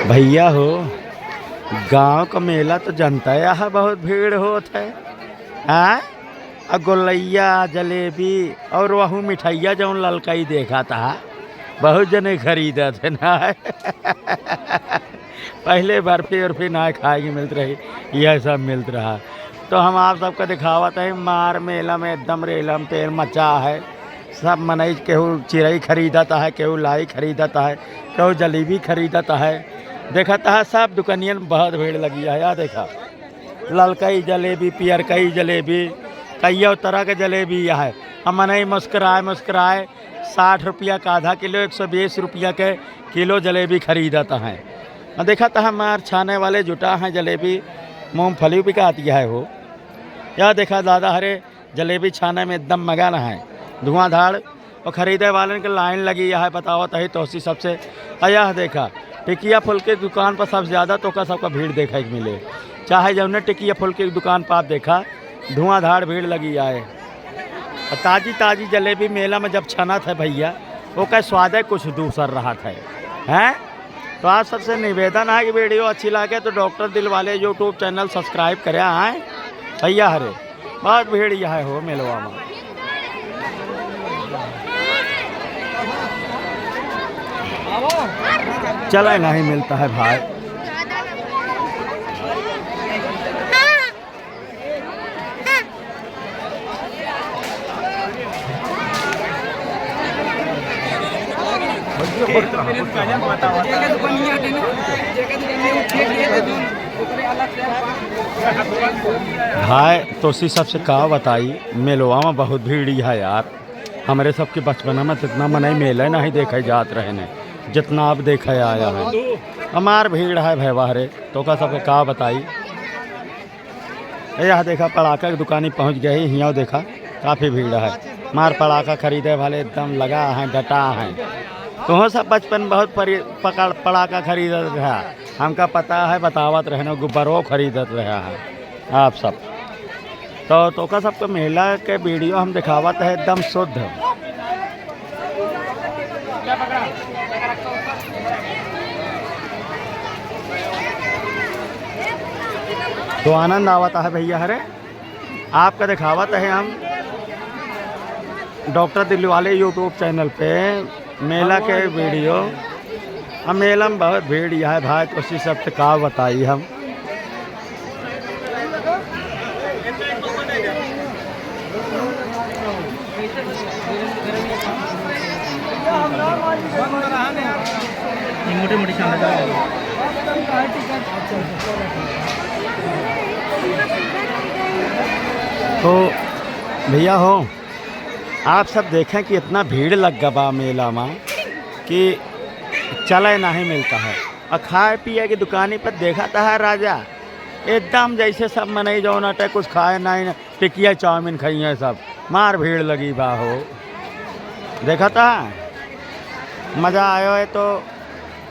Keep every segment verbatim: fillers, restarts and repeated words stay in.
भइया हो, गाँव क मेला तो जनता है, यहाँ बहुत भीड़ होत है। हाँ? आ गोलैया, जलेबी और वहू मिठाइया जौन ललकई देखत ह, बहुत जने खरीदत है ना। पहिले बर्फी उर्फी ना खाए के मिलत रही, यह सब मिलत रहा। तो हम आप सबका दिखावत है, मार मेला में एकदम रेलम पेल मचा है। सब मनई, केहू चिरई खरीदत है, केहू लाई खरीदत है, केहू जलेबी खरीदत है। देखत है सब दुकनियन बहुत भीड़ लगी है। या देखा, ललकई जलेबी, पियरकई जलेबी, कइयो तरह के जलेबी है। हम मनई मुस्कुराए मुस्कुराए साठ रुपया का आधा किलो, एक सौ बीस रुपया के किलो जलेबी खरीदत हैं। और देखत है हमार छाने वाले जुटा हैं जलेबी, मूंगफली बिकात है हो। या देखा दादा हरे जलेबी छाने में एकदम मगन है, धुआंधार। और खरीदे वालन के लाइन लगी है, बतावत है तोसी सबसे। आ यह देखा, टिकिया फुलकी के दुकान पर सबसे ज्यादा तोका सबका भीड़ देखे के मिले, चाहे जौने टिकिया फुलकी के दुकान पर आप देखा, धुआंधार भीड़ लगी आए। और ताजी ताजी जलेबी मेला में जब छनत है भइया, ओकर स्वादे कुछ दूसर रहत है, हैं? तो आप सबसे निवेदन है कि वीडियो अच्छी लागे तो डॉक्टर दिलवाले YouTube चैनल subscribe करे आए भइया हरे। बहुत भीड़ यह है हो मेलवा में। चले नहीं मिलता है भाई। भाई, तोसी सबसे का बताई, मेलवा में बहुत भीड़ है यार। हमरे सबके बचपना में तितना मनई मेले नहीं देखे जात रहे ने, जितना अब देखे आया है। हमार भीड़ है भइया रे, तोका सबके का बताई। ए, यहाँ देखा, पड़ाका के दुकानी पहुँच गए ही, हियाँ देखा, काफी भीड़ है। मार पड़ाका खरीदे वाले एकदम लगा है, डटा है। तुहों सब बचपन बहुत परि-, पकड़, पड़ाका खरीदत रहा, हमका पता है, बतावत रहने, गुब्बारो खरीदत रहा है आप सब। तो, तोका सबके मेला के वीडियो हम दिखावत है एकदम शुद्ध। तो आनंद आवत है भइया हरे, आपका दिखावत है हम डॉक्टर दिलवाले YouTube चैनल पे मेला के वीडियो। अब मेला में बहुत भीड़ है भाई, तो उसी सब से का बताई हम। ये मोटी मोटी सांस लगा। तो भइया हो, आप सब देखें कि इतना भीड़ लग गवा मेला में कि चले नहीं मिलता है। और खाए पिए की दुकानी पर देखत है राजा, एकदम जैसे सब मनई जौन अटे कुछ खाए नहीं, टिकिया चाउमीन खाइए सब, मार भीड़ लगी बा हो। देखत है, मजा आयो है तो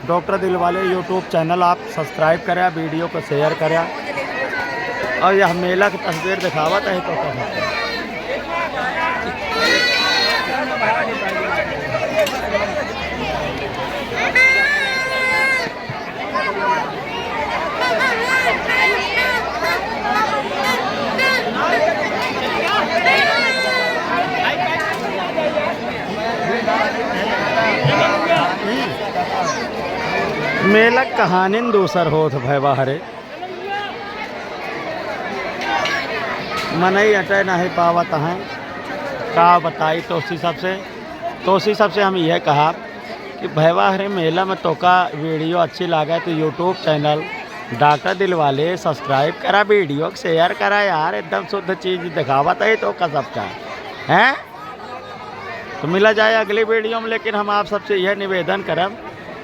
डॉक्टर दिलवाले YouTube चैनल आप subscribe करा, वीडियो को share करा। और यह मेला की तस्वीर दिखावत है तो मेला कहानी न दूसर होत भइया हरे। मनई अटे नहीं पावत हैं, का बताई तोसी सबसे। तोसी सबसे हम यह कहा कि भइया हरे मेला में तोका वीडियो अच्छी लागे तो YouTube चैनल डॉक्टर दिलवाले subscribe करा, वीडियो को share करा यार, एकदम शुद्ध चीज दिखावत है तोका सबका, हैं? तो मिला जाए अगली वीडियो में, लेकिन हम आप सबसे यह निवेदन करब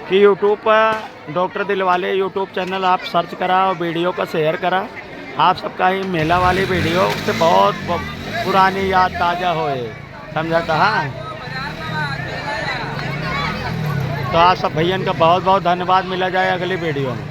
कि YouTube पर डॉक्टर दिलवाले YouTube चैनल आप search करा और वीडियो को share करा। आप सबका ही मेला वाली वीडियो से बहुत ब-, पुरानी याद ताज़ा होए, समझा था? हाँ, तो आप सब भइयन का बहुत बहुत धन्यवाद। मिला जाए अगली वीडियो में।